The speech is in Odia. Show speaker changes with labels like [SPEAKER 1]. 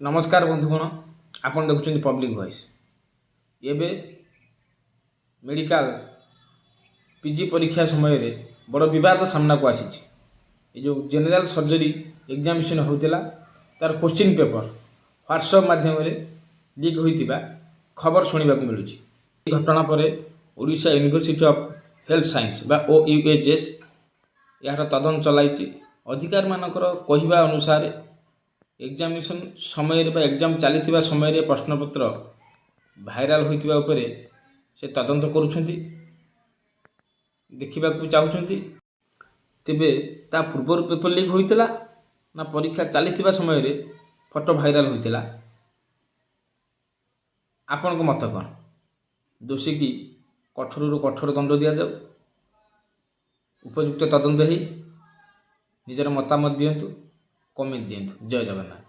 [SPEAKER 1] ନମସ୍କାର ବନ୍ଧୁଗଣ, ଆପଣ ଦେଖୁଛନ୍ତି ପବ୍ଲିକ୍ ଭଏସ୍। ଏବେ ମେଡ଼ିକାଲ ପିଜି ପରୀକ୍ଷା ସମୟରେ ବଡ଼ ବିବାଦ ସାମ୍ନାକୁ ଆସିଛି। ଏ ଯେଉଁ ଜେନେରାଲ ସର୍ଜରୀ ଏକ୍ଜାମିନେସନ୍ ହେଉଥିଲା, ତାର କୋଶ୍ଚିନ୍ ପେପର୍ ହ୍ୱାଟ୍ସଅପ୍ ମାଧ୍ୟମରେ ଲିକ୍ ହୋଇଥିବା ଖବର ଶୁଣିବାକୁ ମିଳୁଛି। ଏହି ଘଟଣା ପରେ Odisha university of health science ବା ଓୟୁଏଚଏସ୍ ଏହାର ତଦନ୍ତ ଚଲାଇଛି। ଅଧିକାରୀମାନଙ୍କର କହିବା ଅନୁସାରେ ଏକ୍ଜାମିନେସନ୍ ସମୟରେ ବା ଏକ୍ଜାମ୍ ଚାଲିଥିବା ସମୟରେ ପ୍ରଶ୍ନପତ୍ର ଭାଇରାଲ୍ ହୋଇଥିବା ଉପରେ ସେ ତଦନ୍ତ କରୁଛନ୍ତି, ଦେଖିବାକୁ ଚାହୁଁଛନ୍ତି। ତେବେ ତା ପୂର୍ବରୁ ପେପର୍ ଲିକ୍ ହୋଇଥିଲା ନା ପରୀକ୍ଷା ଚାଲିଥିବା ସମୟରେ ଫଟୋ ଭାଇରାଲ୍ ହୋଇଥିଲା? ଆପଣଙ୍କ ମତ କ'ଣ? ଦୋଷୀକି କଠୋରରୁ କଠୋର ଦଣ୍ଡ ଦିଆଯାଉ, ଉପଯୁକ୍ତ ତଦନ୍ତ ହେଇ। ନିଜର ମତାମତ ଦିଅନ୍ତୁ, କମେଣ୍ଟ ଦିଅନ୍ତୁ। ଜୟ ଜଗନ୍ନାଥ।